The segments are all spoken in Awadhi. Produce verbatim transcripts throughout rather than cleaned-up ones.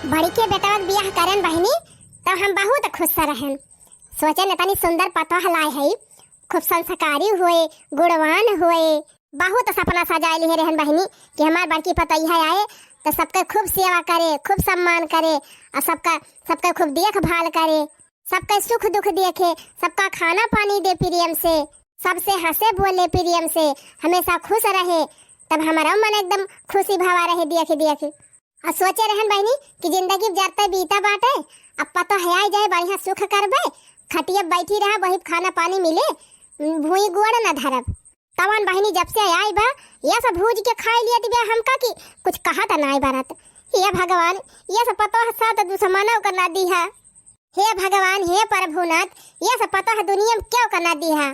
बड़के बेटवा के बियाह करेन बहिनी, तब हम बहुत खुश रहेन। सोचेन इतनी सुंदर पतोह लाए हई, खूब संस्कारी होए, गुणवान होए। बहुत सपना सजाए लिहे रहेन बहिनी कि हमार बड़की पतोहिया आए तो सबके खूब सेवा करे, खूब सम्मान करे, और सबका, सबके खूब देखभाल करे, सबके सुख दुख देखे, सबका खाना पानी दे प्रेम से, सबसे हंसे बोले प्रेम से, हमेशा खुश रहे। तब हमारा मन एकदम खुशी भवा रहे देख देख। और सोचे रहेन बहिनी कि जिंदगी जरते बीता बाटे, अब पतोह आई जाए, बढ़िया सुख करबे, खटिया बैठी रहा, वही खाना पानी मिले, भूई गोड़ न धरब। तवन बहिनी जब से आई बा, यस भूज के खाई लियत बा हमका कि कुछ कहत नाई बनत। हे भगवान, यस पतोह साथ दुश्मनों का ना दीहा। हे भगवान, हे प्रभुनाथ, यस पतोह दुनिया में क्यों का ना दीहा।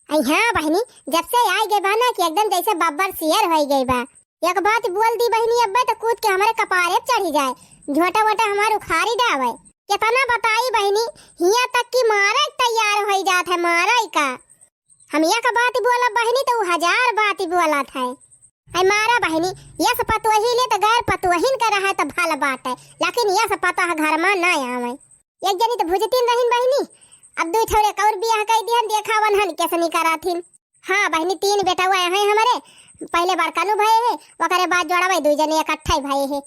अई हाँ बहिनी, जब से आई गए बा ना कि एकदम जैसे बब्बर शेर होई गए बा। एक बात बोल दी बहिनी, अब्बे तो कूद के हमारे कपारे पे चढ़ी जाए, झोटा वोटा हमार उखाड़ी डावे। कितना बताई बहिनी, हिया तक कि मारे के तैयार होई जात है, मारे का। हम एक बात बोलब बहिनी तो उ हजार बात बोलत है। अई मारा बहिनी, यस पतोही ले तो गैर पतोहिन के रहे तो भल बात है, लेकिन यस पतोह घर में ना आवे। एक जनी तो भुजतीन रहीन बहिनी, अब दुई ठौरे कौर बियाह कई दिहन, देखा वनहन कैसनी कराथिन। हाँ बहिनी, तीन बेटवा हैं हमरे, पहले बड़का नु भये है, ओकरे बाद जोड़ावे दुई जने इकट्ठा ही भये है।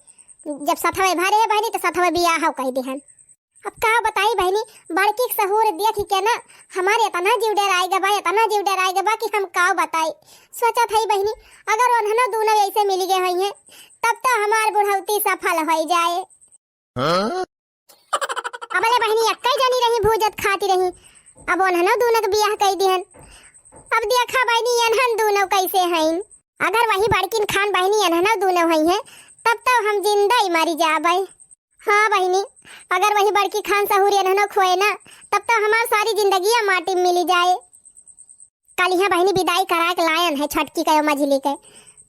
जब सथवे भरे है बहिनी तो सथवे बियाह कई दिहन। अब का बताई बहिनी, बड़की के सहूर देख के ना हमारे इतना जीव डराई गबा, इतना जीव डराई गबा कि हम का बताई। सोचत हई बहिनी, अगर ओन्हनो दूनो ऐसे मिल गए होई हैं, तब तो हमार बुढ़ौती सफल होई जाए। हाँ? अबले बहिनी एक्कै जनी रही, भूजत खाती रही, अब ओन्हनो दूनो के बियाह कई दिहन। अब देखा बहिनी एन्हन दूनो कैसे हईन। अगर वही बड़किन खान बहिनी एन्हनो दूनो हई हैं, तब तो हम जिंदा ही मरी जाबै। हाँ बहिनी, अगर वही बड़की खान सहूर एन्हनो खोए ना, तब तो हमार सारी जिंदगिया माटी में मिली जाए। कलिहा बहिनी बिदाई कराए के लायन है छोटकी के मझिली के।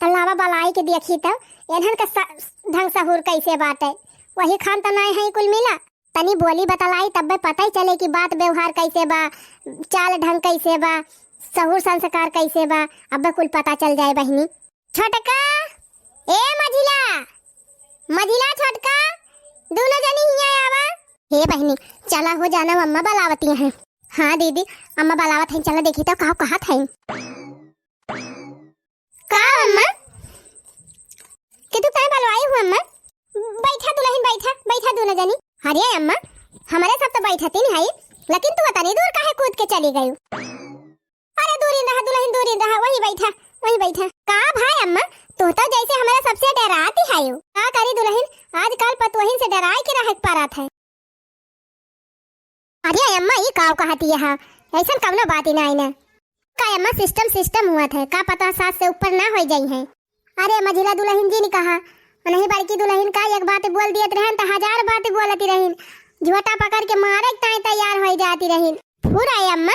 त लावा बलाई के देखी त एन्हन के स-, ढंग सहूर कैसे बाटे। वही खान त नाय है कुल मिला। तनी बोली बतलाई तब्बे पता ही चले कि बात व्यवहार कैसे बा, चाल ढंग कैसे बा, सहूर संस्कार कैसे बा, अब्बे कुल पता चल जाए बहिनी। छोटका, ए मझिला, मझिला छोटका, दूनो जनी हियाँ आवा। हे बहिनी, चला हो जाना, अम्मा बलावती हैं। हाँ दीदी, अम्मा बलावत हैं, चला देखी तो का कहत हैं। का अम्मा? के तू काहे बलवाई हो अम्मा? बैठा दुलहिन, बैठा, बैठा दूनो जनी। अरे अम्मा, हमरे सब तो बैठती नहीं है, लेकिन तू इतनी दूर काहे कूद के चली गई? अरे दूरिन रहा दुलहिन, दूरिन रहा, वहीं बैठा, वहीं बैठा। का भाई अम्मा, तू तो जैसे हमारा सबसे डराती है। का करी दुलहिन, आजकल पतोहिन से डराए के रहे के परत है। अरे अम्मा, ई का कहती है? ऐसन कवनो बात ही नहीं ना। का अम्मा, system system हुआ था, का पता सास से ऊपर ना हो जाई है। अरे मझिला दुलहिन जी ने कहा, नहीं बड़की दुलहिन का एक बात बोल दियत रहन त हजार बात बोलती रहिन, झोटा पकड़ के मारे के ताई तैयार हो जाती रहिन। फुर आए अम्मा।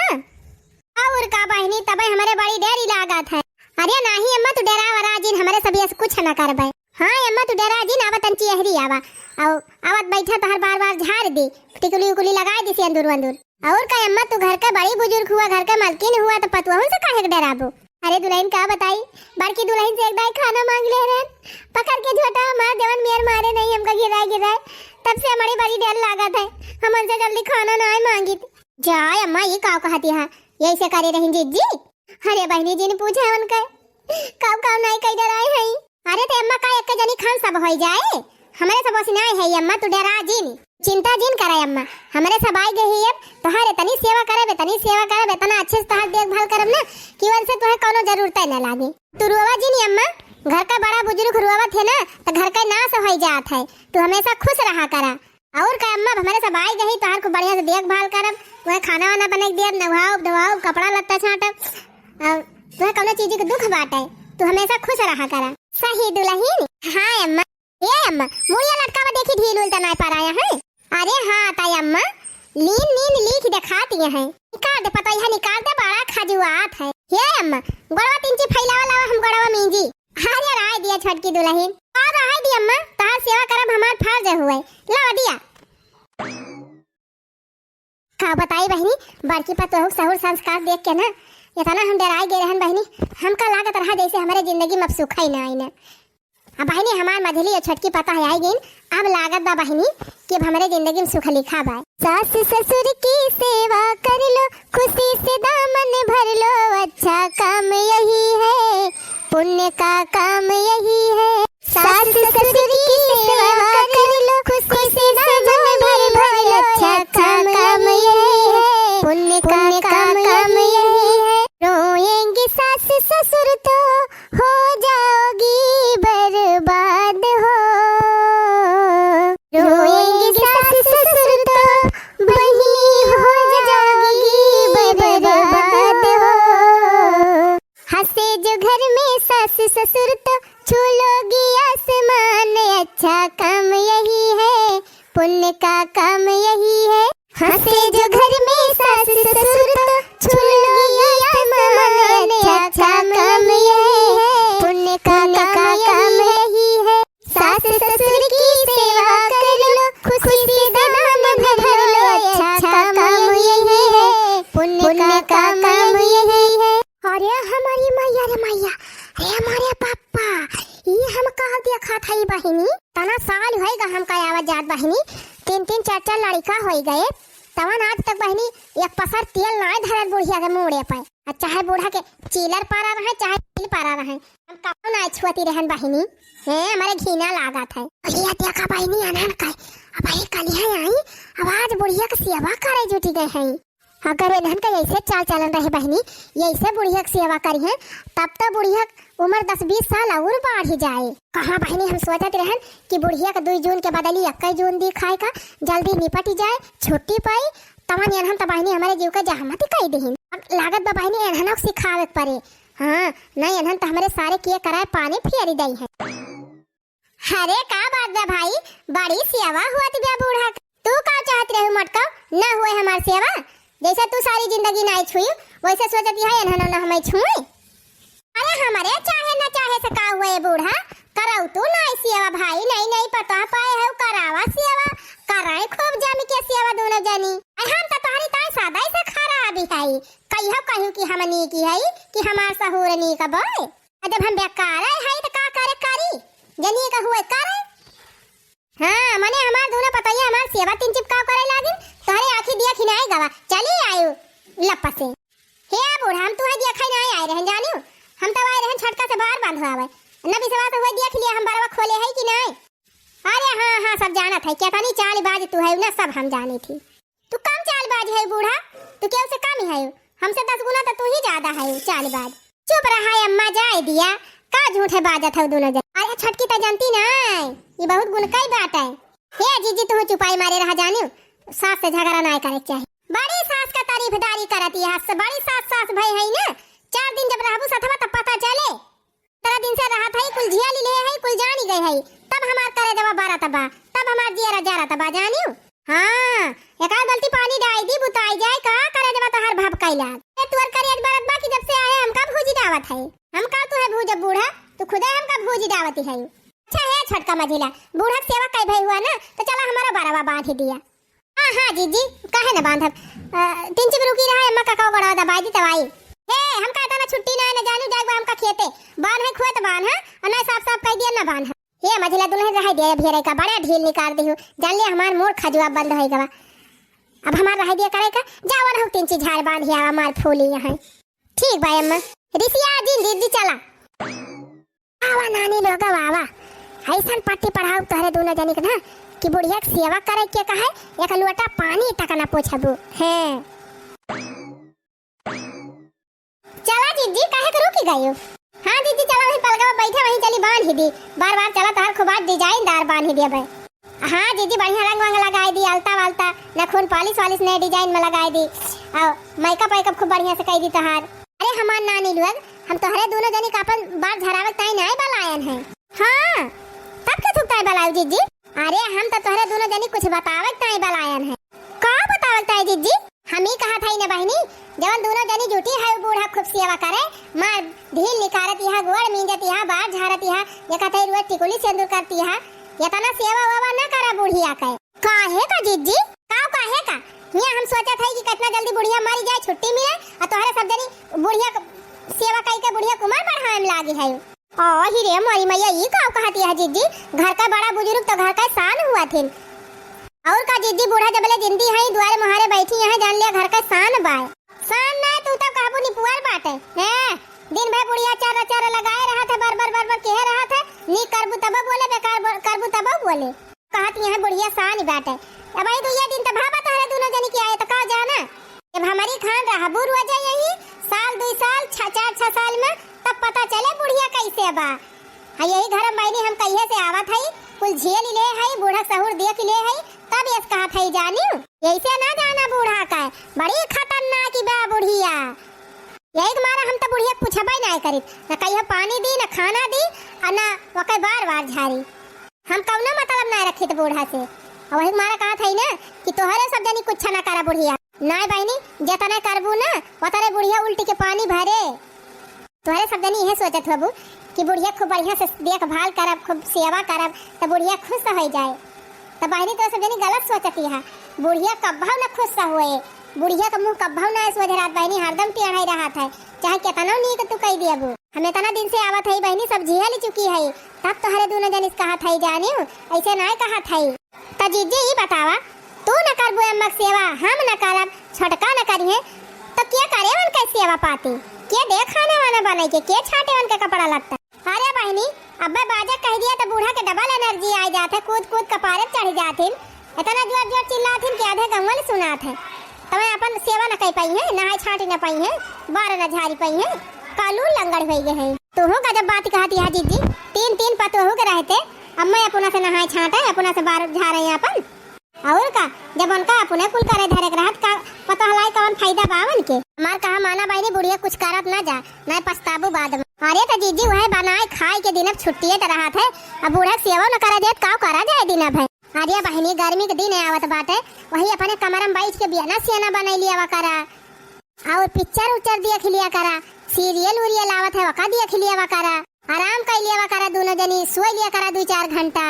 और का बहिनी, तबे हमरे बड़ी डरी लागत है। अरे नाही अम्मा, तू डरावा जिन, हमरे सब ऐसे कुछ न करबे। हाँ अम्मा, तू डरा जिन, आवा तन चिहरी आवा। आओ, आवत बैठा तहर बार बार झाड़ दे, टिकुली उकुली लगाए दे से अंदूर वंदूर। और का अम्मा, तू घर का बड़ी बुजुर्ग हुआ, घर का मलकिन हुआ, तो पतुआहुन से काहे के डराबो? अरे दुलहिन का बताई, बड़की दुलहिन से एक दाई खाना मांग ले रहन, पकड़ के झोटा हमार देवन मेर मारे नहीं, हमका गिराए गिराए, तब से हमारी बड़ी डर लागत है, हम उनसे जल्दी खाना ना आए मांगित। जाए अम्मा, ये का कहती है, यही से करे रही जिज्जी। अरे बहिनी जी ने पूछे उनके, काऊ काऊ नाई कई डराए हई। अरे ते अम्मा का एक जनी खान सब होई जाए, हमरे सब ओसिनाए है अम्मा, तू डरा जिन, चिंता जिन करे अम्मा, हमरे सब आई गई अब, तोहार इतनी सेवा करब, इतनी सेवा करब, इतना अच्छे से तोहार देखभाल करब ना कि उनसे तोहे कोनो जरूरत ना लागे। तू रोवा जिन अम्मा, घर का बड़ा बुजुर्ग रोवत है ना तो घर का नाश होई जात है, तू हमेशा खुश रहा करा। और का अम्मा, अब हमरे सब आई गई, तोहार खूब बढ़िया से देखभाल करब, तोहे खाना वाना बना के देब, नहाउब धोआउब, कपड़ा लत्ता छाटब, और तोहे कौनो चीज के दुख बाटे, तू हमेशा खुश रहा करा। सही दुलहिन। हाँ अम्मा। ए अम्मा, मुड़िया लटकावा, देखी ढील उल त नाय पराया है। अरे हाँ ताई अम्मा, लीन लीन लीख देखाती है। निकाल दे पतोहिया, निकाल दे, बड़ा खजुआत है। हे अम्मा, गोड़वा तिनची फैलावा, लावा हम गोड़वा मींजी। अरे राय दिया छोटकी दुलहिन। का राय दी अम्मा, तहार सेवा करब हमार फर्ज हुए। लावा दिया। का बताई बहिनी, बड़की पतोहू के सहूर संस्कार देख के ना, इतना हम डराए गए रहन बहिनी, हमका लागत रहा जैसे हमरे जिंदगी में अब सुख ही ना आई ना। अब बहिनी, हमार मझली अउ छोटकी पतोह आइ गइन। अब लागत बा बहिनी कि अब हमरे जिंदगी में सुख लिखा बा। सास ससुर की सेवा कर लो, खुशी से दामन भर लो, अच्छा काम यही है, पुण्य का काम यही है। सास ससुर की सेवा कर लो, खुशी से दामन भर लो, अच्छा काम यही है, पुण्य का काम यही है। रोएंगे सास ससुर तो हो जाओगी बर्बाद हो। रोएंगे सास ससुर तो बहिनी हो जाओगी बर्बाद हो। हंसे जो घर में सास ससुर तो छू लोगी आसमान। अच्छा काम यही है, पुण्य का काम यही है। हंसे जो घर में सास ससुर तो छू लोगी आसमान। अच्छा काम यही है, पुण्य का काम यही है। सास ससुर की सेवा कर लो, खुशी से दामन भर लो। अच्छा काम यही है, पुण्य का काम यही है। अरे हमारी मैया रे मैया, अरे हमारे पापा, ई हम का देखत हई बहिनी? तना साल होइगा हमका आवत जात बहिनी, तीन तीन चार चार लड़िका होइ गए, तवन आज तक बहिनी एक पसर तेल नाय धरत बुढ़िया के मूड़े पे। आ चाहे बूढ़ा के चीलर पारा रहे, चाहे चील पारा रहे, हम कबो नाय छुअती रहन बहिनी। हे, हमारे घिना लागत है। अरे देखा बहिनी, अनहन का अब ही कलिया आई, अब आज बुढ़िया के सेवा करे जुटी गए हैं। अगर इन्हन का ऐसे चाल चलन रहे बहिनी, ऐसे बुढ़िया के सेवा करिहैं, तब तो बुढ़िया के उम्र दस बीस साल और बढ़ जाए। कहाँ बहिनी, हम सोचत रहन कि बुढ़िया के दुई जून के बदली इक्कीस जून दिखाए का, जल्दी निपट जाए, छुट्टी पाई, तवन इन्हन तो बहिनी हमरे जीव के जहमत ही कई दिहिन। अब लागत बा बहिनी इन्हन के सिखावे के परे। हाँ, नहीं इन्हन तो हमरे सारे किए कराए पानी फेरी दई हैं। अरे का बात बा भाई, बड़ी सेवा हुअत बा बूढ़ा के। तू का चाहत रहू मटकाऊ, ना हुए हमार सेवा? जैसे तू सारी जिंदगी नाई छुई, वैसे सोचत है इन्हन ना हमें छुए। अरे हमरे चाहे ना चाहे से का हुए बूढ़ा, करऊ तू नाई सेवा भाई, नई नई पतोह पाए है, करावा सेवा, कराए खूब जम के सेवा दोनों जनी। अरे हम तो तोहरी ताई सदा से खराब ही है, कहियो कहू कि हम नीक ही है कि हमार सहूर नीक बोए। आ जब हम बेकार है, है तो का करे करी, जनिए का हुए करे। हाँ, मने हमार दोनों पतोहिया हमार सेवा तीन चिपकाव करे लागिन, तोहरे आँखी दिया खिनाई गवा, चली आयु लप से। हे बूढ़ा, हम तुहे दिया खाई नाई आए रहन जानियो, हम तो आए रहन छटका से बार बांधवावे। न विश्वास हुए देख लिया हम बरवा खोले है कि नाई। अरे हाँ, हाँ, सब जानत है, केतनी चालबाज तू है ना, सब हम जानी थी। तू कम चालबाज है बूढ़ा, तू केहू से कम है, हमसे दस गुना तो तू ही ज्यादा है चालबाज। चुप रहा अम्मा, जाए दिया, का झूठे बाजत है दोनों जन। अरे छोटकी तो जानती ना, ये बहुत गुण कई बात है। हे जीजी, तू चुपाई मारे रहा जानियो, सास से झगड़ा नाय करे के चाही। बड़ी सास का तारीफदारी करत ही हस, बड़ी सास सास भई है ना, चार दिन जब रहबू सथवा तब पता चले। तेरह दिन से रहत है, कुल झिया ली ले है, कुल जानी गए है, तब हमार करे देवा बारत बा, तब हमार जियरा जारत बा जानियो। हाँ, एकाध बाल्टी पानी डाई दी, बुताई जाए, का करे देवा तोहार भाप कैला। ए तुअर करे आज बारत बा कि जब से आए हमका भूजी डावत है, हम का तू है भूज बूढ़ा, तू खुदे हमका भूजी डावती है। अच्छा हे छोटका मझिला, बूढ़ा के सेवा कई भई हुआ ना, तो चला हमारा बरवा बांध ही दिया। हाँ, हाँ, जीजी, काहे न बांधब? अ, तिनचिक रुकी रहा, अम्मा काका बड़ा दबाई दी तवाई। हे, हमका इतना छुट्टी ना है, न जानू जाए हमका खेते। बांध है खुए तो बांध, हाँ? और ना साफ साफ कह दिया ना बांध। हे, मझिला दुल्हन रहे दे, अभी रे का बड़ा ढील निकाल दी हूँ। जान ले हमार मोर खजुआ बंद है गवा। अब हमार रहे दिया करे का, जाओ ना तिनचिक झाड़ बांध या हमार फूली यहाँ। ठीक बा अम्मा। रिसिया जिन दीदी चला। आवा नानी लोग आवा। ऐसन पट्टी पढ़ाऊ तोहरे दोनों जनी के ना कि बुढ़िया के सेवा करे के कहे, एक लोटा पानी तक ना पूछबू। हैं। चला जीजी, काहे के रुकी गयो? हाँ जीजी, चला वही पलगवा बैठे, वहीं चली बांध ही दी। बार बार चला तोहर खूब डिजाइनदार बांध ही देबे। हाँ जीजी, बढ़िया रंग वंग लगाई दी, अलता वलता, नखून पॉलिश वॉलिश नए डिजाइन में लगाई दी, और मेकअप वेकअप खूब बढ़िया से कई दी तोहार। अरे हमार नानी लोग, हम तोहरे दोनों जनी का अपन बार झरावे ताई नाय बलायन है। हाँ, तब के थुक ताई बलायू जीजी? अरे हम तो तोहरे दोनों जनी कुछ बतावे ताई बलायन है। का बतावे ताई जीजी? हम ही कहा था ना बहिनी, जवन दोनों जनी जुटी है बूढ़ा खूब सेवा करे, मार ढील निकारत यहाँ, गोड़ मींजत यहाँ, बार झारत यहाँ, ये कहते रोज टिकुली सिंदूर करती यहाँ, इतना सेवा वेवा न करा बुढ़िया के। काहे का जीजी? का काहे का? हियां हम सोचत हई कि कितना जल्दी बुढ़िया मरी जाए, छुट्टी मिले, और तोहरे सब जनी बुढ़िया क-, सेवा कई के बुढ़िया क उमर बढ़ावे में लागी है। ओ ही रे मोरी मैया, ई का कहती है घर का बड़ा बुजुर्ग तो घर का शान हुआ थिन। और का जिज्जी, बूढ़ा जबले जिंदी है, दुआरे मुहारे बैठी हैं, जान लिया घर का शान बाय। शान ना, तू तो कहबू निपुअर बाटे। हैं? दिन भर बुढ़िया चर चर लगाए रहत है, बर बर बर बर कहे रहत है, नी करबू तब बोले, बेकार ब-, करबू तब बोले। कहत यहाँ बुढ़िया शान बाटे। अब आई दुइया दिन तो भावा तोहरे दोनों जनी के आए तो का जाना। जब हमारी खान रहबू रोजा यही साल दुई साल छह, चार छह साल में, तब पता चले बुढ़िया कैसे बा। हाँ, यही घर में बहनी हम कहिए से आवत हई, कुल झेल ले हई, बूढ़ा सहूर देख ले हई, तब यस कहत हई जानियो। यैसे ना जाना बूढ़ा का, बड़ी खतरनाक बा बुढ़िया। यही के मारा हम तो बुढ़िया के पूछबे ना करित, न कहियो पानी दी, न खाना दी, और न वके बार बार झारी। हम कौनो मतलब ना रखित बूढ़ा से। और वही के मारा कहत हई ना कि तोहरे सब जनी कुछ ना करा बुढ़िया। ना बहनी, जतने करबू ना, उतने बुढ़िया उल्टी के पानी भरे। तोहरे सब जनी इहे सोचत होबू कि बुढ़िया खूब बढ़िया से देखभाल करब, खूब सेवा करब, त बुढ़िया खुश हो जाए। त बहनी, तोहरे सब जनी गलत सोचती है। बुढ़िया कब्बहू न खुश होए, बुढ़िया का मुंह कब्बहू ना सोझ रहत बहनी, हरदम टेढ़ाई रहत है, चाहे केतनो नीक तू कह दियबू। हम इतना दिन से आवत हई बहनी, सब झेल चुकी हई, तब तोहरे दोनों जनी से कहत हई जानियो, ऐसे ना कहत हई। त जीजी ई बतावा, तू न करबू अम्मा के सेवा, हम न करब, छोटका न करिहे, त के करे उनके सेवा पाती? के दे खाना वाना बने के, के छाटे उनके कपड़ा लत्ता? अरे बहनी, अब्बे बाजा कह दिया त बूढ़ा के डबल एनर्जी आ जात है, कूद कूद कपारे पे चढ़ जात हिन, इतना जोर जोर चिल्लात हिन कि आधे गाँव वाले सुनात है। त मैं अपन सेवा न कर पाई है, नहाए छाटी न पाई है, बार न झारी पाई है, कालू लंगड़ हो गए हैं। तोहू का जब बात कहत यहाँ जीजी, तीन तीन पतोहू के रहते, अम्मा अपना से नहाए छाटे, अपना से बार झारे अपन। और का, जब उनका अपने कुल करे धरे के रहत का, पता हलाई कौन फायदा बा उनके? हमार कहा माना बहनी, बुढ़िया कुछ करत ना जा, ना पछताबू बाद में। अरे त जीजी, वह बनाए खाए के दिन अब छुट्टिए त रहत है, अब बूढ़ा के सेवा न करा जाए, का करा जाए दिन अब है? अरे बहनी, गर्मी के दिन आवत बाटे, वही अपने कमरा में बैठ के बियाना सियाना बनाई लियावा करा। और पिक्चर उच्चर देख लिया करा, सीरियल उरियल आवत है, वका देख लिया करा, आराम कर लिया करा, दोनों जनी सोई लिया करा दो चार घंटा।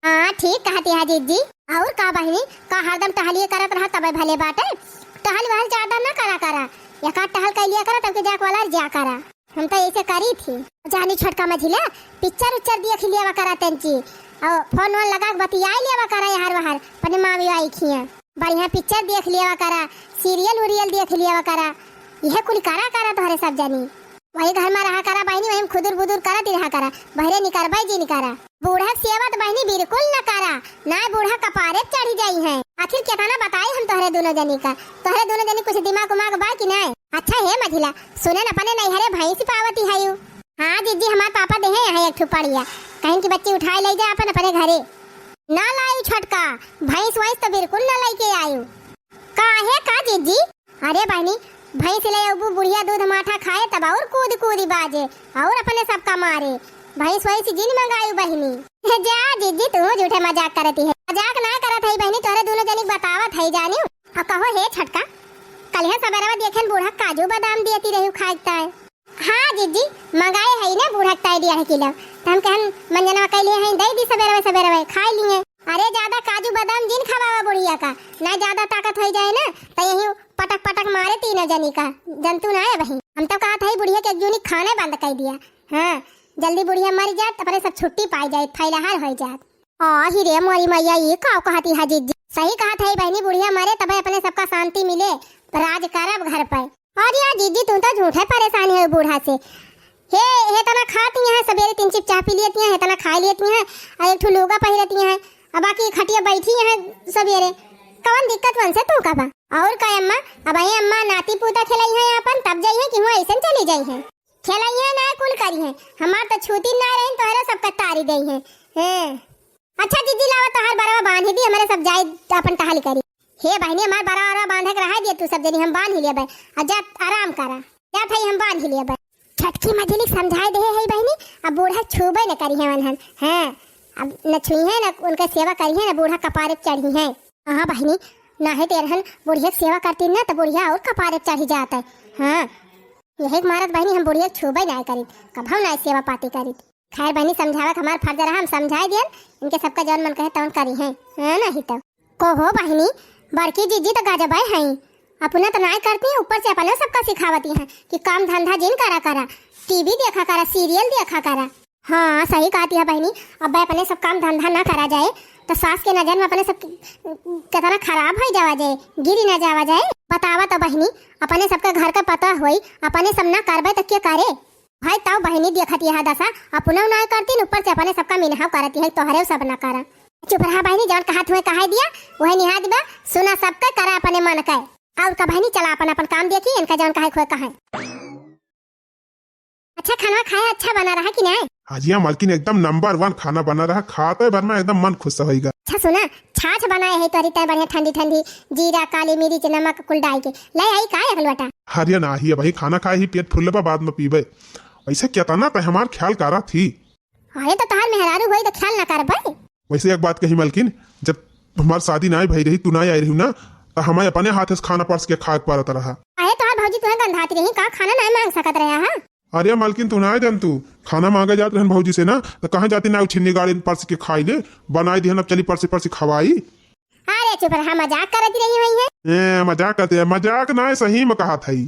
हाँ, ठीक कहती है जीजी। और का बहनी, का हरदम टहलिए करत रहा तबे भले बाटे? टहल वहल ज्यादा ना करा करा, एक आध टहल कर लिया करा, तब के जाके वाला जा करा। हम तो ऐसे करी थी। जानी छोटका मझिला, पिक्चर उच्चर देख लिया करा तंची, और फोन वोन लगा के बतिया लिया करा, यार वहार अपने मामी आई खिया। बढ़िया पिक्चर देख लिया करा, सीरियल उरियल देख लिया करा, यह कुल करा करा तोहरे सब जनी। वही घर में रहा करा बहनी, वही में खुदुर बुदुर करत ही रहा करा, बहरे निकरबे जी निकरा। बूढ़ा के सेवा तो बहनी बिल्कुल न करा, ना बूढ़ा कपारे पे चढ़ी जाई है। आखिर केतना बताई हम तोहरे दोनों जनी का, तोहरे दोनों जनी कुछ दिमाग उमाग बा कि नहीं? अच्छा हे मझिला, सुने न अपने नैहरे भैंस पावती है यू। हाँ जीजी, हमार पापा देहे यहाँ एक ठो पड़िया, कहीं की बच्ची उठाए ले जा अपन अपने घरे। ना लायू छोटका, भैंस वैंस तो बिल्कुल ना लेके आयू। काहे का जीजी? अरे बहनी, भैंस ले अबू, बुढ़िया दूध माठा खाए तब और कूद कूद बाजे और अपने सबका मारे। भैंस वैंस जिन मंगायू बहनी। जा जीजी, तू झूठे मजाक करती है। मजाक ना करत है बहनी, तोहरे दोनों जनी के बतावत है जानियो। और कहो हे छोटका, कलिया सबेरवा देखेन बूढ़ा काजू बादाम देती रही खाए ताए। हाँ जीजी, मंगाए है ना बूढ़ा ताई डेढ़ किलो, तो हम कहन मंजनवा कैले हैं, दे दी सबेरवा सबेरवा खाए लिए। अरे ज्यादा काजू बादाम जिन खवावा बुढ़िया का, ना ज्यादा ताकत हो जाए ना, तो यही पटक पटक मारे तीनों जनी का, जंतु ना है बहिन। हम तो कहत है बुढ़िया के एक जूनी खाने बंद कर दिया। हाँ, जल्दी बुढ़िया मर जात, अपने सब छुट्टी पाई जाए, फैलाहार हो जात। आ ही रे मोरी मैया, ये का कहती है जीजी? सही कहत है बहनी, बुढ़िया मरे तबे अपने सबका शांति मिले, राज करब घर पे। अरे यार जीजी, तू तो झूठे परेशान है बूढ़ा से। हे, हे तना खाती हैं, सबेरे तीन चिप चाह पी लेती हैं, हे तना खा लेती हैं, और एक ठो लुगा पहिरती हैं, अब बाकी खटिया बैठी हैं सबेरे। कौन दिक्कत वनसे तू का बा? और का अम्मा, अब आई अम्मा नाती पोता खिलाई हैं अपन, तब जाई है कि हुआ ऐसन चली जाई हैं। खिलाई हैं ना कुल करी हैं, हमार तो छूती ना रही, तोहरे सबका तारी दई हैं। हैं। अच्छा जीजी, लावा तोहार बरवा बांधी दी, हमरे सब जाई अपन टहल करी। हे बहिनी, हमार बरवा बरवा बांधे के रहा दिया, तू सब जनी हम बांध ही लेबे। आ जा आराम करा, जा भाई हम बांध ही लेबे। छोटकी मझिली समझाए दे है बहिनी, अब बूढ़ा छूबे न करी है वनहन। हाँ, अब न छुई है न उनका सेवा करी है न बूढ़ा कपारे पे चढ़ी है। हाँ बहिनी, ना है तेरहन बुढ़िया के सेवा करती ना तो बुढ़िया और कपारे पे चढ़ी जात है। हाँ, यही के मारत बहिनी हम बुढ़िया के छूबे ना करी, कभौ ना सेवा पाती करी। खैर बहिनी, समझावे के हमार फर्ज रहा, हम समझाए दियन, इनके सबका जौन मन कहे तौन करी हैं, हाँ, नहीं तो। कहो बहिनी, बड़की जीजी तो गजबे हैं, अपना तो नाय करती हैं, ऊपर से अपने सबका सिखावती हैं कि काम धंधा जिन करा करा, टीवी देखा करा, सीरियल देखा करा। हाँ, सही कहत हिया बहिनी। अब अपने सब काम धंधा ना करा जाए, तो सास के नजर में अपने सब कि-, कितना खराब होइ जावा जाए, गिरी ना जावा जाए। बतावा तो बहिनी, अपने सबके घर के पतोह होई, अपने सब ना करबे तो के करे? भाई, तउ बहिनी देखत हिया दसा, अपनउ ना करतीन, ऊपर से अपने सबका मिनहाव करत हिया, तोहरे सब ना करा। चुप रहा बहिनी, जउन कहत हुए कहाई दिया, उहे निहा दिबा, सुना सबके, करा अपने मन के। अउर का बहिनी, चला अपन अपन काम देखी, इनका जउन कहे खोए कहे। अच्छा, खाना खाए अच्छा बना रहा कि नाहीं? हाँ जी हाँ मलकिन, एकदम नंबर वन खाना बना रहा, खाते भर में एकदम मन खुश होइगा। अच्छा सुना, छाछ बनाए है तोरी तय बढ़िया ठंडी ठंडी, जीरा, काली मिर्च, नमक कुल डाल के। ले आई का एक लोटा? अरे नाही, अबही खाना खाए ही, पेट फुल लेबा, बाद में पीबे। वैसे केतना तय हमार ख्याल करत ही। अरे तो तोहार मेहरारू होई तो ख्याल ना करबे। वैसे एक बात कही मलकिन, जब हमार शादी नाहीं भई रही, तू नाहीं आई रही ना, तो हमें अपने हाथे से खाना परस के खाए के पड़त रहा। अरे तोहार भौजी तुहे गंधाती रही का, खाना नाहीं मांग सकत रहा हा? अरे मलकिन, तू नाहीं जानतू, खाना मांगे जात रहन भौजी से ना, तो कहाँ जाती ना, उछिन्नी गाड़ी परस के खाई ले, बनाई दिहन, अब चली परसी परसी खवाई। अरे चुप रहा, मजाक करत रही हुई है। ए, मजाक करते हैं, मजाक नाहीं, सही में कहा था ही।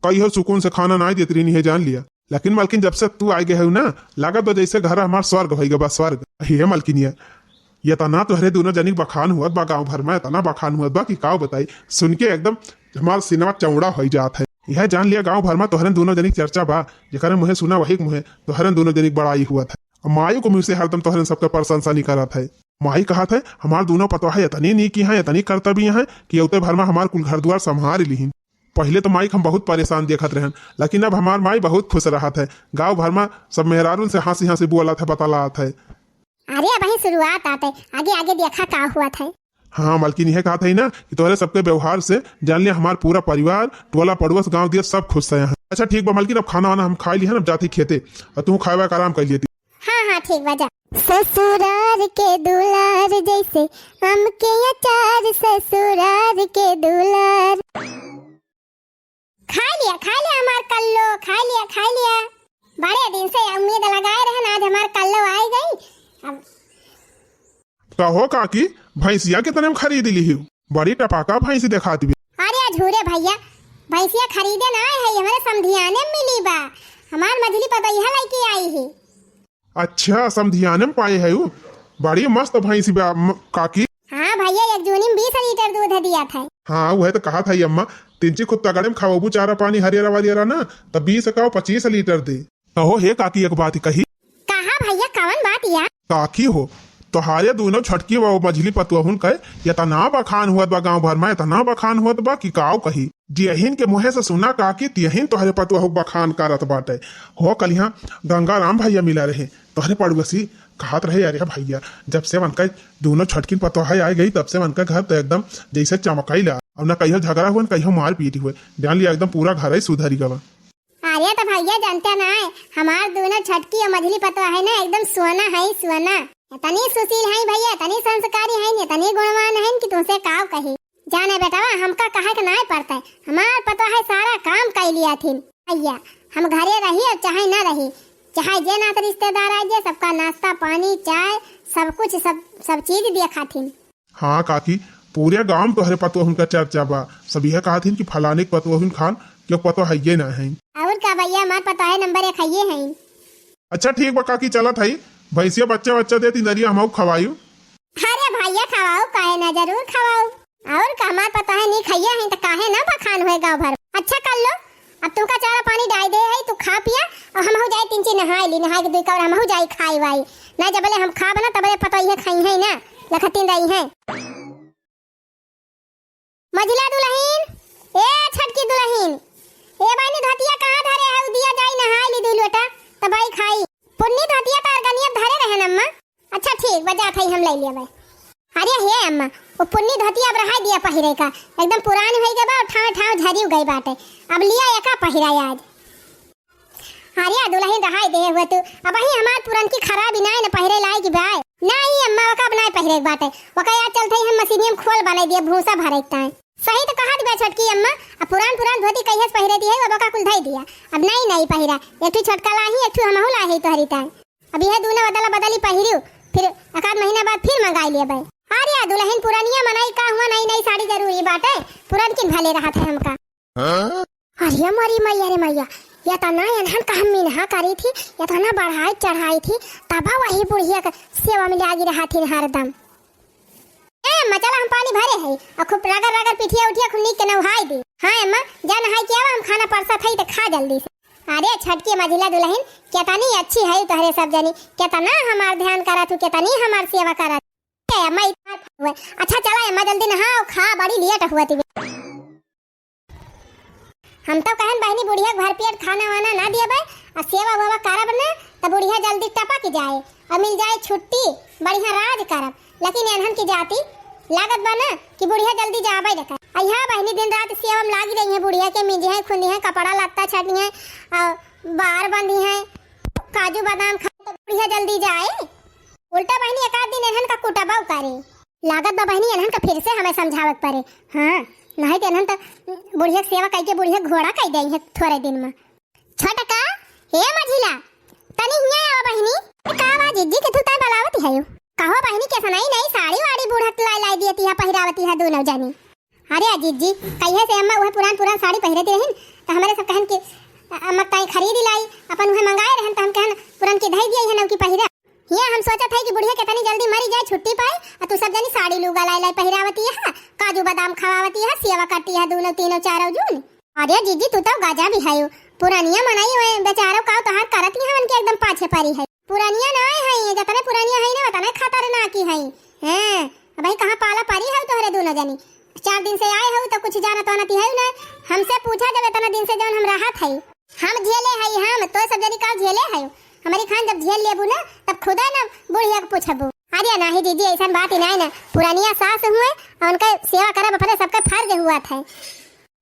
कहियो सुकून से खाना नाहीं देत रही है, जान लिया। लेकिन मलकिन, जब से तू आ गए हो ना, लागत बा जैसे घर हमार स्वर्ग होई गवा, स्वर्ग। हे मलकिनिया, एतना तोहरे दुनो जनी के बखान हुअत बा गाँव भर में, एतना बखान हुअत बा कि काउ बताई, सुन के एकदम हमार सीनवा चौड़ा होई जात है। यह जान लिया गाँव भर में तोहरे दुनो जनी के चर्चा बा, जेकरे मुँहे सुना वही के मुँहे तोहरे दुनो जनी के बड़ाई हुअत है। और माई के मुँह से हरदम तोहरे सबके प्रशंसा नहीं करत है। माई कहत है, "हमार दुनो पतोह एतनी नीकी हैं, एतनी कर्तव्य हैं कि अउते भर में हमार कुल घर दुआर संभार लिहिन।" पहिले तो माई के हम बहुत परेशान देखत रहन, लेकिन अब हमार माई बहुत खुश रहत है। गाँव भर में सब मेहरारून से हँसी हँसी बोलत है, बतलात है। अरे अबही शुरुआत आत है, आगे आगे देखा का हुअत है। हाँ मलकिन, यह कहत है ना कि तोहरे सबके व्यवहार से जान लिया हमार पूरा परिवार, टोला पड़ोस, गाँव दिया सब खुश है यहाँ। अच्छा ठीक बा मलकिन, अब खाना वाना हम खाई लिहन, अब जात ही खेते, और तू खाए वाए के आराम कर लिया। हाँ, हाँ, ठीक बा, जा। ससुरार के दुलार जैसे आम के अचार, ससुरार के दुलार। खा लिया, खा लिया हमार कल्लो, खा लिया, खा लिया। बड़े दिन से उम्मीद लगाए रहन, आज हमार कल्लो आइ गई। अब कहो काकी, भैंसिया कितने में खरीद ली हो? बड़ी टपाका भैंसी देखात भी। अरे अझूरे भैया, भैंसिया खरीदे ना आए है, हमरे समधियाने में मिली बा। हमार मझली पतोहिया लइके आई है। अच्छा, समधियाने में पाए है उ? बड़ी मस्त भैंसी बा, म-, काकी। हाँ भैया, एक जूनी में बीस लीटर दूध दिया था। हाँ, वह तो कहा था अम्मा, तिनची खूब तगड़े में खवाबू चारा पानी हरियरा वरियरा ना, तब बीस का पच्चीस लीटर दे। कहो हे काकी, एक बात कही। कहा भैया, कवन बात या? काकी हो, तोहारे दुनो छोटकी व मझली पतोहुन के एतना बखान हुअत बा गाँव भर में, एतना बखान हुअत बा कि काव कही। जियहिन के मुँहे से सुना काकी, तियहिन तोहरे पतोहु बखान करत बाटे। हो कलिहाँ गंगाराम भैया मिला रहे, तोहरे पड़ोसी कहत रहे, "अरे भैया, जब से उनका दुनो छोटकिन पतोह आइ गई, तब से उनका घर तो एकदम जैसे चमकैला। अब ना कहियो झगड़ा हुए, ना कहियो मारपीट हुए, जान लिया एकदम पूरा घर ही सुधरी गवा।" अरे तो भैया जानते ना है, हमार दुनो छोटकी और मझली पतोह है ना, एकदम सोना है, सोना। इतनी सुशील है भैया, इतनी संस्कारी है, इतनी गुणवान है कि तुमसे काव कही। जाने बेटवा, हमका कहे के नाय पड़ते, हमार पतोह है सारा काम कइ लिया थिन। भैया, हम घरे रही और चाहे ना रही, चाहे जे नात रिश्तेदार आ जे, सबका नाश्ता पानी, चाय, सब कुछ, सब, सब चीज दिया खाथिन। हाँ काकी, पूरे गांव में तोहरे पतोहुन का चर्चा बा। सब यह कहत हिन कि फलाने के पतोहुन खान के पतोह हइये ना है। और का भैया, हमार पतोह नंबर एक हइये है। अच्छा ठीक बा काकी, चलत हई, भैंसिया बच्चा बच्चा देती, दरिया हमहू खवायु। अरे भैया खवाऊ, काहे ना, जरूर खवाऊ। और का हमार पतोह नहीं खइये है तो काहे ना बखान हुए गाँव भर। अच्छा कर लो, अब तुमका चारा पानी डाल दे है, तू खा पिया और हमहू जाए तीन चीज नहाए ली, नहाए के दुई कवर हमहू जाए खाए वाई। ना जबले हम खाब ना तबले पतोहिए खाई है ना, लखतीन रही है। मझिला दुलहिन, ए छोटकी दुलहिन, ए बहिनी धोतिया कहाँ धरे है? दिया जाई नहाए ली दुई लोटा, तब आई खाई। पुन्नी धोतिया तो अरगनिया धरे रहे न अम्मा। अच्छा ठीक बा, जात हई हम ले लेबै। अरे हे अम्मा, वो पुन्नी धोतिया अब रहाई दिया पहिरे का, एकदम पुरान होई गई बा और ठाव ठाव झरियो गई बाटे, अब लिया एका पहिरा आज। अरे दुलहिन रहाई दे हुए तू, अबही हमार पुरनकी खराबी नाय न पहिरे लायक बाय। नाई अम्मा, ओका अब नाय पहिरे के बाटे, ओका याद चलते ही हम मशीनिया में खोल बनाई दिए भूसा भरे के ताय। सही तो कहत बा छोटकी अम्मा, अब पुरान पुरान धोती कहिए से पहिरे दी है, अब ओका कुल धई दिया, अब नाई नाई पहिरा, एक ठो छोटका लाही, एक ठो हमहू लाही तोहरी ताय। अब यह दूनो बदला बदली पहिरियो, फिर एक आध महीना बाद फिर मंगाई लेबै। अरे दुलहिन पुरनिया मनई का हुआ, नई नई साड़ी जरूरी बाटे, पुरनकिन भले रहत है हमका। अरे मोरी मैया रे मैया, एतना एनहन का हम मिनहा करी थी, एतना बढ़ाई चढ़ाई थी, तब वही बुढ़िया के सेवा में लागी रहा थी हरदम। ए अम्मा, चला हम पानी भरे है और खूब रगड़ रगड़ पिठिया उठिया खूब नीक के नहाई दे। हाँ अम्मा, जा नहाई के आवा, हम खाना परसत है तो खा जल्दी से। अरे छोटकी मझिला दुलहिन, केतनी अच्छी है तोहरे सब जनी, केतना हमार ध्यान करत हू, केतनी हमार सेवा करत। ए अम्मा, ई बात हुए। अच्छा चला अम्मा, जल्दी नहा और खा, बड़ी लेट हुआ थी। हम तो कहन बहिनी बुढ़िया के भर पेट खाना वाना ना दियबे, आ सेवा वेवा करब ना, त बुढ़िया जल्दी टपक जाए और मिल जाए छुट्टी, बढ़िया राज करब। लेकिन एनहन की जाति लागत बा ना कि बुढ़िया जल्दी जाबे न करे। अइहा बहिनी दिन रात सेवा में लागी रही है, बुढ़िया के मिंजी है, खुंदी है, कपड़ा लत्ता छाटी है, और बार बंधी है, काजू बादाम खा, तो बुढ़िया जल्दी जाए। उल्टा बहिनी एक आध दिन एनहन का कुटबा करे। लागत बा बहिनी एनहन का फिर से हमें समझावे के परे। हाँ, नहीं तो एनहन तो बुढ़िया के सेवा कई के बुढ़िया घोड़ा कई दे है थोड़े दिन में। छोटका, ए मझिला, तनी हियाँ आवा बहिनी। का बा जिज्जी के तू तय बलावत है? कहो बहिनी, कैसा नई नई साड़ी वाड़ी बूढ़ा के लाई लाई दियती है, पहिरावती है दोनों जनी। अरे जिज्जी, कहिए से अम्मा वह पुरान पुरान साड़ी पहिरती रहिन, तो हमारे सब कहन कि अम्मा ताई खरीद लाई, अपन वह मंगाए रहन, तो हम कहन पुरान की धई दिया है नव की पहिरा। हियाँ हम सोचत है कि बुढ़िया केतनी जल्दी मरी जाए, छुट्टी पाए, आ तू सब जनी साड़ी लूगा लाई लाई पहिरावती है, काजू बादाम खवावती है, सेवा करती है दोनों तीनों चारों जून। अरे जिज्जी, तू तो गजब ही हयू। पुरानिया मनई हुए बेचारो का तोहार करत ही हवन के एकदम पाछे परी है। पुरानिया ना है, जतने पुरानिया है ना, उतने खतरनाक ही है। हैं, अब भाई कहाँ पाला परी है तोहरे दोनों जनी? चार दिन से आए हो तो कुछ जानत वानत ही है ना। हमसे पूछा जब इतना दिन से जौन हम रहत है। हम झेले है, हम तो सब जनी का झेले है। हमारी खान जब झेल लेबू ना, तब खुदा ना बुढ़िया के पूछबू। अरे नाही जिज्जी, ऐसन बात ही नहीं ना। पुरानिया सास हुए और उनका सेवा करब अपने सबका फर्ज हुआ था।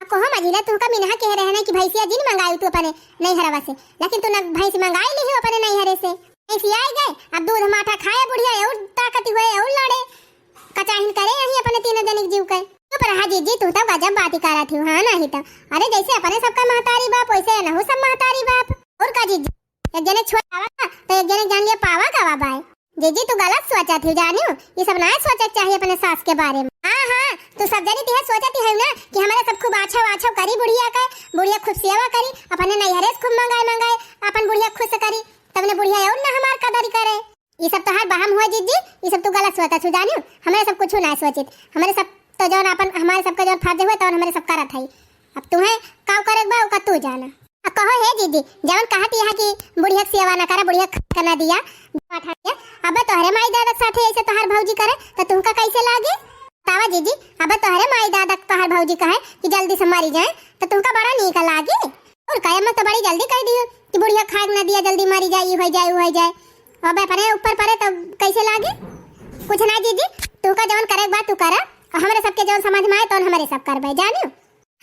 कहो मझिला, तुहका मिनहा कह रहे ना कि भैंसिया जिन मंगाई तू अपने नैहरवा से, लेकिन तू न भैंस मंगाई ली हो अपने नैहरे से। भैंसिया आई गए, अब दूध माठा खाए बुढ़िया, और ताकत हुए, और लड़े। कचाहिन करे यही अपने तीनों जनिक जीव के। चुप रहा जिज्जी, तू तो गजब बात ही करत हो, हाँ नाही तो। अरे जैसे अपने सबका महतारी बाप, वैसे एनहू सब महतारी बाप। और का जिज्जी, एक जने छोड़ आवा तो एक जने जान लिया पावा गवा बाय। जीजी, तू गलत सोचत ही जानियो, ये सब ना सोचे के चाहिए अपने सास के बारे में। हाँ, हाँ, तू सब जनी तिहे सोचत ही है ना कि हमारे सब खूब आछव आछव करी बुढ़िया के, बुढ़िया खूब सेवा करी, अपने नैहरे से खूब मंगाए मंगाए अपन बुढ़िया खुश करी, तब ने बुढ़िया और ना हमार कदर करे। ये सब तोहार बहम हुआ जीजी, ये सब तू गलत सोचत ही जानियो, हमारे सब कुछ ना सोचित, हमारे सब तो जौन अपन, हमारे सबका जौन फर्ज हुआ तौन हमारे सब करत है। अब तुहें का करे के बा, ओका तू जाना। आ कहो हे जीजी, जवन कहत यहाँ कि बुढ़िया के सेवा ना करा, बुढ़िया के खाए के ना दिया, पाठा दिया, अब तोहरे माई दादा के साथे ऐसे तोहार भौजी करे, तो तुमका कैसे लागे? बतावा जीजी, अब तोहरे माई दादा के तोहार भौजी कहे कि जल्दी से मरी जाए, तो तुमका बड़ा नीक लागे? और का अम्मा तो बड़ी जल्दी कह दियो कि बुढ़िया खाए के ना दिया, जल्दी मरी जाए, ई हो जाए, ऊ हो जाए। अब अपने ऊपर परे तो कैसे लागे? कुछ ना जीजी, तुमका जवन करे के बा तू करा, और हमरे सबके जवन समझ में आए तौन हमरे सब करबे, जानियो।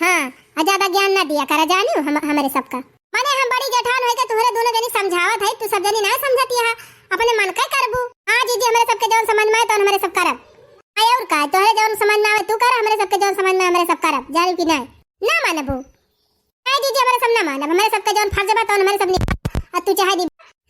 हाँ, आ ज्यादा ज्ञान ना दिया करा जानियो हम, हमरे सबका। माने हम बड़ी जेठान होई के तुहरे दोनों जनी समझावत है, तू सब जनी ना समझती है, अपने मन के करबू। हाँ जीजी, हमरे सबके जौन समझ में आए तौन हमरे सब करब। आए और का, तोहरे जौन समझ में आवे तू कर, हमरे सबके जौन समझ में आए हमरे सब करब, जानियो कि नहीं? ना मानबू? नहीं जीजी, हमरे सब ना मानब, हमरे सबके जौन फर्ज बा तौन हमरे सब निभा। आ तू चाहे दी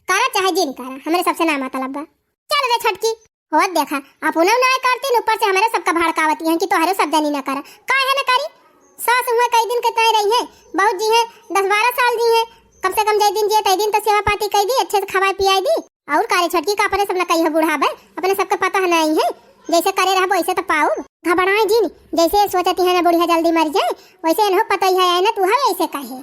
करा चाहे जिन करा, हमरे सबसे ना मतलब बा। चल रे छोटकी, होत देखा, अपनो नाय करतीन, ऊपर से हमरे सबका भड़कावती हैं कि तोहरे सब जनी ना करा। काहे ना करी? सास हुए कई दिन के तय रही है, बहुत जी है, दस बारह साल जी है, कम से कम जय दिन जिए तय दिन तो सेवा पाती कई दी, अच्छे से खवाए पियाई दी। और का रे छोटकी, का अपने सब ना कही हो बुढ़ाबे, अपने सबके पता है नहीं है, जैसे करे रहबो वैसे तो पाऊ। घबराए जिन, जैसे सोचती है ना बुढ़िया जल्दी मर जाए, वैसे इन्हों पता ही है ना तू हवे ऐसे कहे।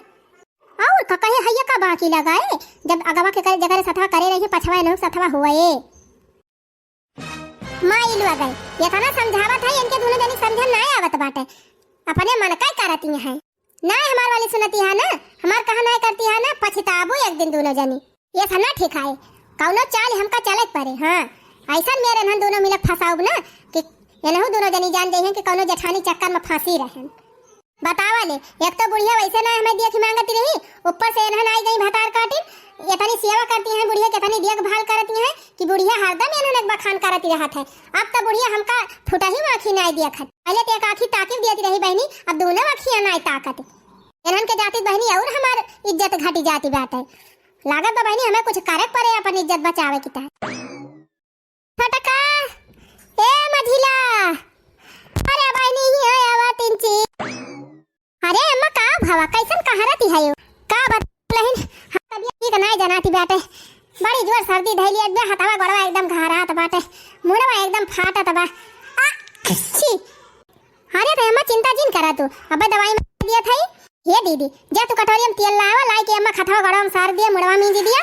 और का कहे हैया का बाकी लगाए, जब अगवा के करे, जगह सथवा करे रही, पछवा इन्हों सथवा हुए। माई लोग गए, इतना समझावत है, इनके दोनों जनी समझन ना आवत बाटे, अपने मन का ही करती हैं। ना हमार वाली सुनती है ना, हमार कहा ना करती है ना, पछताबू एक दिन दोनों जनी। ये सब ना ठीक है, कौनो चाल हमका चले के पड़े। हाँ, ऐसा मेरे इन्हन दोनों मिलक फंसाउब ना कि इन्हू दोनों जनी जान जाइए कि कौनो जेठानी चक्कर में फंसी रहन। बतावा ले, एक तो बुढ़िया वैसे ना हमें देख मांगती रही, ऊपर से इन्हन आई गई भतार काटिन, इतनी सेवा करती हैं बुढ़िया, कितनी देखभाल करती हैं कि बुढ़िया हरदम इन्हन एक बखान करती रहत है। अब तो बुढ़िया हमका फुटही आँखी ना देखत, पहले तो एक आँखी ताकिब देती रही बहनी, अब दोनों आँखियाँ ना ताकत। इन्हन के जाती बहनी और हमार इज्जत घटी जाती बाटे। लागत बा बहनी हमें कुछ करे पड़े अपन इज्जत बचावे की तरह। छोटका, ए मझिला, अरे बहनी ही है आवा तिनची। अरे अम्मा का भवा, कैसन कहाँ रहती है यो? का बता मुड़वा एकदम फाटत बा। आ, छी। अरे त अम्मा चिंता जिन करा तू, अबे दवाई में दिया था। ये दीदी, जा तू कटोरी में तेल लावा, लाई के अम्मा खथवा गड़वा में सार दिया, मुड़वा मींज दिया,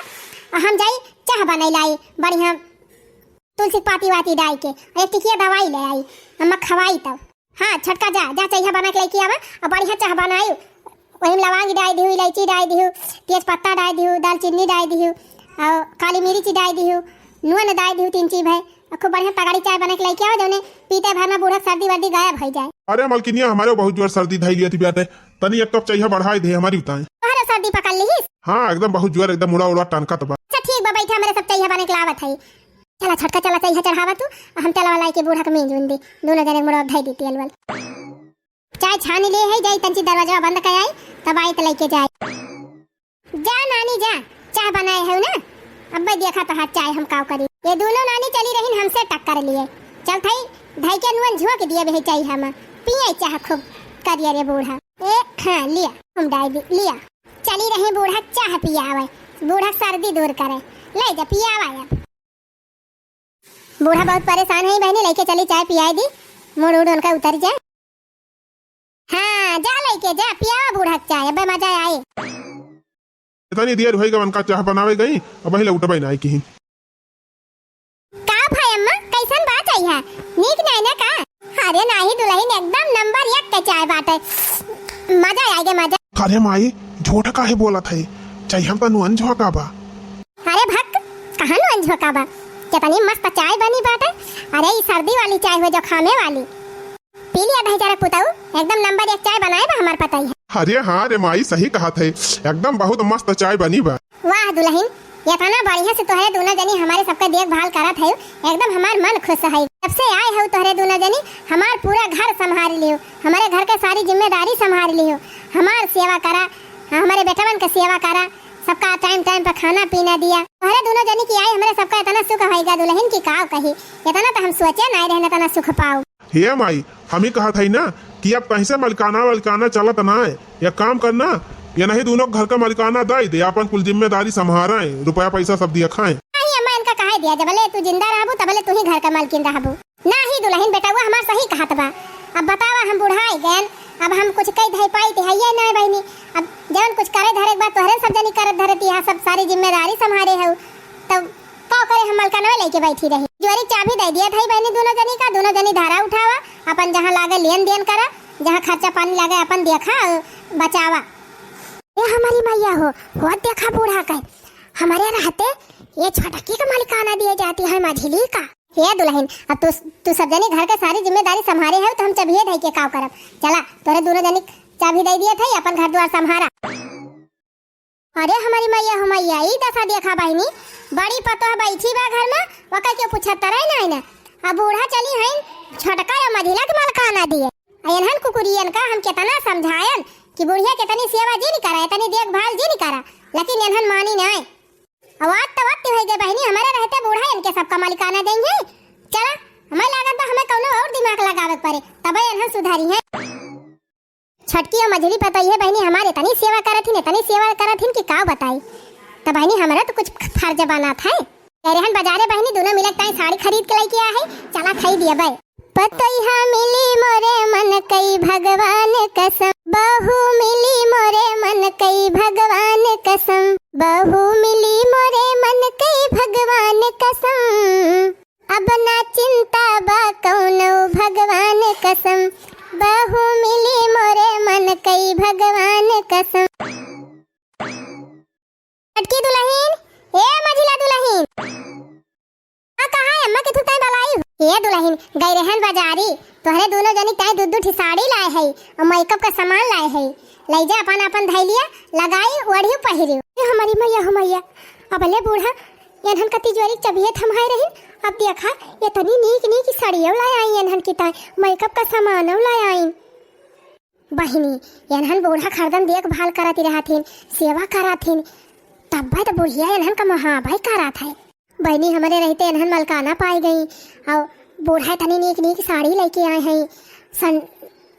और हम जाई चाह बनाई लाई बढ़िया तुलसी के पाती वाती डाई के, और एक टिकिया दवाई ले आई, अम्मा खवाई तब। हाँ छोटका, जा जा चाह बना के लेके आवा, और बढ़िया चाह बनाई, वही में लवांग डाई दिहू, इलायची डाई दिहू, तेज पत्ता डाई दिहू, दालचीनी डाई दिहू, और काली मिर्च डाई दिहू, नून डाई दिहू, तीन चीज है, और खूब बढ़िया तगड़ी चाय बना के लेके आवा, जौने पीते भर में बूढ़ा सर्दी वर्दी गायब हो जाए। अरे मलकिनिया, हमारे बहुत जोर सर्दी धई लिया थी बाटे, तनी एक कप चाय बढ़ाई दे हमारी उताए। तोहरे सर्दी पकड़ ली? हाँ एकदम बहुत जोर, एकदम उड़ा उड़ा टनकत बा। अच्छा ठीक बा, बैठा, हमारे सब चाय बना के लावत है। चला छोटका, चला चाय चढ़ावा तू, हम चला वाला के बूढ़ा के मेंज उन दे, दोनों जने मुड़ा धई देती अलवल। चाय छानी ले है, जाई तंची दरवाजा बंद कर आई, तब आई त लेके जाए। जा नानी जा, चाय बनाए है ना, अब्बे देखा तोहार चाय हम काव करी। ये दोनों नानी चली रहीन हमसे टक्कर लिए। चल थई, धई के नुअन झोंक दिए बे चाय हम, पिए चाह खूब करिए रे बूढ़ा। ए हाँ लिया, हम डाई दी, लिया। चली रही बूढ़ा चाह पियावे, बूढ़ा सर्दी दूर करे, ले जा पियावा अब। बूढ़ा बहुत परेशान है बहनी, लेके चली चाय पियाई दी, मूड उड उनका उतर जाए। हाँ जा लेके जा, पियावा बूढ़ा के चाय, अबे मजा आए। इतनी देर होई गवन का चाह बनावे गई, अब वही लौटबे ना आई कहीं। का भाई अम्मा, कैसन बा चाय है? नीक नहीं ना का? अरे नाही दुल्हन, एकदम नंबर एक के चाय बाटे, मजा आए गे मजा। अरे माई, झूठ काहे बोलत है? चाय हम तो नुअन झोंका बा। अरे भक, कहाँ नुअन झोंका बा? कितनी मस्त चाय बनी बाटे। अरे ई सर्दी वाली चाय हो, जुकामे वाली। पी लिया दही जरा पुताऊ, एकदम नंबर एक चाय बनाए बा हमार पतई है। अरे हाँ रे माई, सही कहत है, एकदम बहुत मस्त चाय बनी बा। वाह दुल्हन, इतना बढ़िया से तोहरे दोनों जनी हमारे सबके देखभाल करत है, एकदम हमार मन खुश है। जब से आए हो तोहरे दोनों जनी, हमार पूरा घर संभाल लियो, हमारे घर के सारी जिम्मेदारी संभाल लियो, हमार सेवा करा, हमारे बेटवन के सेवा करा, सबका टाइम टाइम पर खाना पीना दिया। तोहरे दोनों जनी की आई, हमरे सबका इतना सुख होइगा दुल्हन की काव कही, इतना तो हम सोचे नहीं रहने, इतना सुख पाओ। हे माई, हम ही कहत हई ना कि अब कहीं से मलिकाना वलिकाना चलत ना है। एक काम करना, ये नहीं दोनों घर का मलिकाना दे दे, अपन कुल जिम्मेदारी संभारा है, रुपया पैसा सब दिया खाए। नहीं अम्मा, इनका कहे दिया, जबले तू जिंदा रहबू तबले तू ही घर का मालकिन रहबू। नाही दुल्हन बेटवा हमार सही कहत बा। अब बतावा, हम बुढ़ाई गएन, अब हम कुछ कई धई पाई ते हइये नाय बहिनी। अब जवन कुछ करे धरे के बा तोहरे सब जनी करत धरत, यह सब सारी जिम्मेदारी संभारे हऊ, तब का करे हम मलकनवे लेके बैठी रही। जोरी चाबी दे दिया थई बहिनी दोनों जनी का, दोनों जनी धारा उठावा, अपन जहाँ लागे लेन देन करा, जहाँ खर्चा पानी लागे अपन देखा अउ बचावा। ए हमारी मैया हो, होत देखा बूढ़ा के, हमारे रहते ये छोटकी के मलिकाना दिए जाती है मझिली का। हे दुल्हन, अब तू, तू सब जनी घर के सारी जिम्मेदारी संभारे है, तो हम चबिये धई के काव करब। चला, तोरे दोनों जनी चाबी दे दिए थे, अपन घर द्वार संभारा। अरे हमारी मैया हो मैया, ई दशा देखा बहिनी, बड़ी पतोह बैठी बा घर में, ओकर के पूछत तरह नहीं ना। अब बूढ़ा चली हईन, छोटका या मझिला के मलकाना दिए। आ एनहन कुकुरियन का हम केतना समझायन कि बुढ़िया के तनी सेवा जिन करा, तनी देखभाल जिन करा, लेकिन एनहन मानी नाय। अब आत तो वक्त होई गए बहिनी, हमारे रहते बूढ़ा इनके सबका मलिकाना देंगे। चला, हमें लागत बा हमें कौनो और दिमाग लगावे के पड़े, तबे एनहन सुधारी है। छोटकी और मझली पतोहिए बहिनी हमारे इतनी सेवा करत हिन, इतनी सेवा करत हिन कि का बताई। तो बहिनी हमारा तो कुछ फर्ज बनत है। कह रहन बाजारे बहिनी दोनों मिलक ताई साड़ी खरीद के लेके आ है, चला खाई दिया बाय। पतोहिया मिली मोरे मन कई भगवान कसम, बहू मिली मोरे मन कई भगवान कसम, बहू मिली मोरे मन कई भगवान कसम। अब ना चिंता बा कौनो भगवान कसम, बहू मिली मोरे मन कई भगवान कसम। छोटकी दुल्हन, ए मझिला दुल्हन। आ, कहाँ है अम्मा के तू तय बलाई? ए दुल्हन, गई रहन बाजारी, तोहरे दोनों जनी तय दू दू ठी साड़ी लाए है और मेकअप का सामान लाए है। ले जा अपन अपन धैलिया लगाई, ओढ़ियो पहिरियो। ए हमारी मैया हो मैया, अबले बूढ़ा एनहन का तिजोरी चबिये थमाए रहिन। अब देखा, इतनी नीक नीक साड़ियों लाए आई एनहन की ताई, मेकअप का सामानों लाए आई। बहिनी, एनहन बूढ़ा खरदन देखभाल करत रहथिन, सेवा करथिन, तब तो बुढ़िया एनहन का मोहाबाई करत है। बहिनी, हमरे रहते एनहन मलकाना पाई गई, और बूढ़ा इतनी नीक नीक साड़ी लेके आए हैं, सन-,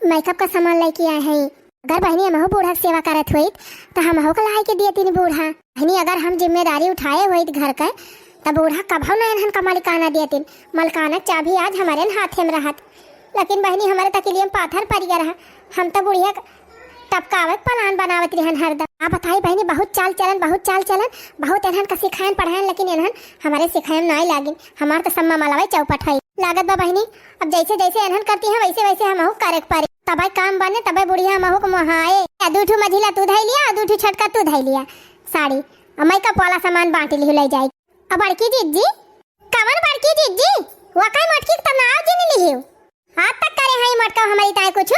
मेकअप का सामान लेके आए हैं। अगर बहिनी हमहू बूढ़ा के सेवा करत होइत, तो हमहू के लाई के दिए तीन बूढ़ा। बहिनी, अगर हम जिम्मेदारी उठाए होइत घर के, त बूढ़ा कभउ ना एनहन का मलिकाना देतिन। मलिकाना क चाभी आज हमरे हाथे में रहत। लेकिन बहिनी, हमरे तकिलिया में पाथर परि गया रहा। हम त बुढ़िया क टपकावे क plan बनावत रहन हरदम। आ बताई बहिनी, बहुत चाल चलन, बहुत चाल चलन, बहुत एनहन का सिखायन पढ़ायन, लेकिन एनहन हमरे सिखायन नाई लागिन। हमार त सम्मा मलवइ चौपट है। लागत बा बहिनी, अब जैसे जैसे एनहन करती हैं, वैसे वैसे हमहू करे के पड़ी। तबे काम बने, तबे बुढ़िया हमहू क मोहाए। या दू ठू मझिला तू धइ लिया, दू ठू छोटका तू धइ लिया साड़ी। अब मैं का पोला सामान बांट लिहू लइ जाई। अब बड़की जिज्जी, कवन बड़की जिज्जी? वकाई मोटकी क त नाव जिन लिहियो। आज तक करे हई मोटका हमरी ताई कुछ,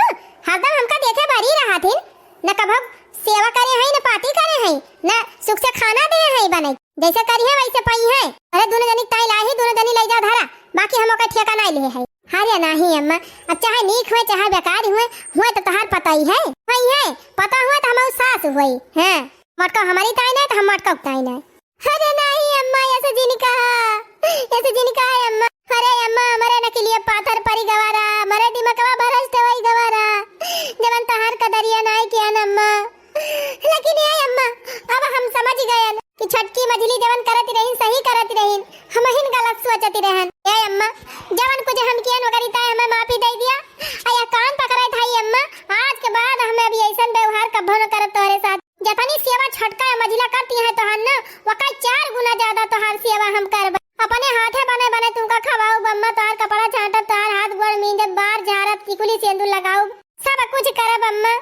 हरदम हमका देखे भरी रहत हिन, न कभो सेवा करे हई, न पाती करे हई, न सुख से खाना दे हई बने। जैसे करी है वैसे पई है। अरे दुनो जनी ताई लाई ही, दुनो जनी लइ जा धरा, बाकी हम ओकर ठेका नाई लिहे हई। अरे नाहीं अम्मा, अब चाहे नीक हुए चाहे बेकार हुए, हुए त तोहार पतोही है, हुई है, पतोह हुए त हमहू सास हुई, हैं। मोटका हमरी ताई नाई त हम मोटका क ताई नाई। अरे नाहीं अम्मा, ऐसे जिन कहा, ऐसे जिन कहा अम्मा। अरे अम्मा, हमरे नकिलिया पाथर परि गवा रहा, हमरे दिमकवा भ्रष्ट होइ गवा रहा, जवन तोहार कदरिया नाई किया न अम्मा। लेकिन ए अम्मा, अब हम समझ गयन कि छोटकी मझली जवन करत रहिन, सही करत रहिन, हमहिन गलत सोचत रहन। ए अम्मा, जवन कुछ हम कियन ओकरी ताई हमें माफी दइ दिया। आ या कान पकड़त हई अम्मा, आज के बाद हमें अब ऐसन व्यवहार कभो न करब तोहरे साथ। जतनी सेवा छोटका या मझिला करती हैं तोहार न, वका चार गुना ज्यादा तोहार सेवा हम करब। अपने हाथे बने बने तुमका खवाउब अम्मा, तोहार कपड़ा छाटब, तोहार हाथ गोड़ मींजब, बार झारब, टिकुली सेंदूर लगाउब, सब कुछ करब अम्मा।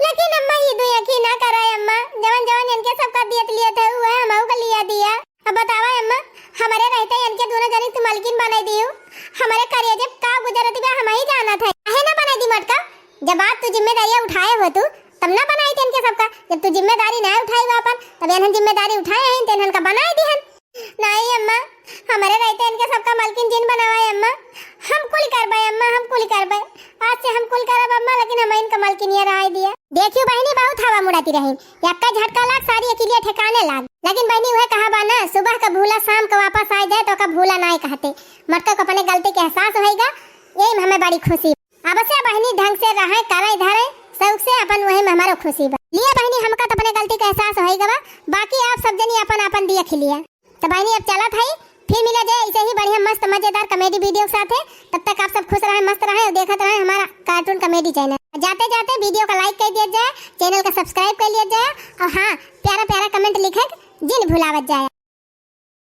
लेकिन अम्मा, ई दुई अखी ना कराए अम्मा, जवन जवन इनके सबका दियत लियत है, उहे हमहू का लिया दिया। अब बतावा अम्मा, हमरे रहते इनके दुनो जनी तू मलकिन बनाई दियो, हमरे करेजे का गुजरत बा हमही जानत है, काहे ना बनाई दी मोटका? जब आज तू जिम्मेदारियां उठाए हो तू, तब ना बनाई थे इनके सबका। जब तू जिम्मेदारी ना उठाई हो अपन, तब इन्हन जिम्मेदारी उठाए हैं, तो इन्हन का बनाई दिहन। नाहीं अम्मा, हमरे रहते इनके सबका मलकिन जिन बनावा अम्मा। हम कुल करबे अम्मा, हम कुल करबे। आज से हम कुल करब अम्मा, लेकिन हम इनका मलकिनिया रहाई दिया। देखियो बहिनी, बहुत हवा मुड़ाती रही, यक्का झटका लाग, सारी अकिलिया ठिकाने लाग। लेकिन बहिनी, उहे कहा बा ना, सुबह का भूला शाम का वापस आ जाए, तो का भूला नाई कहते। मोटका को अपने गलती के एहसास होइगा, यही में हमें बड़ी खुशी। अब से बहिनी ढंग से रहे, करे धरे, शौक से अपन, वही में हमारो खुशी बा। लिया बहिनी, हमका तो अपने गलती का एहसास होइगा बा, बाकी आप सब जनी अपन अपन दिया खिलिया। तो बहिनी, अब चलत है, फिर मिला जाए ऐसे ही बढ़िया मस्त मजेदार comedy video के साथे। तब तक आप सब खुश रहें, मस्त रहें और देखत रहें हमारा cartoon comedy channel। जाते जाते video का like कर दिया जाए, channel का subscribe कर लिया जाए और हाँ, प्यारा प्यारा comment लिखे जिन भुलावत जाए।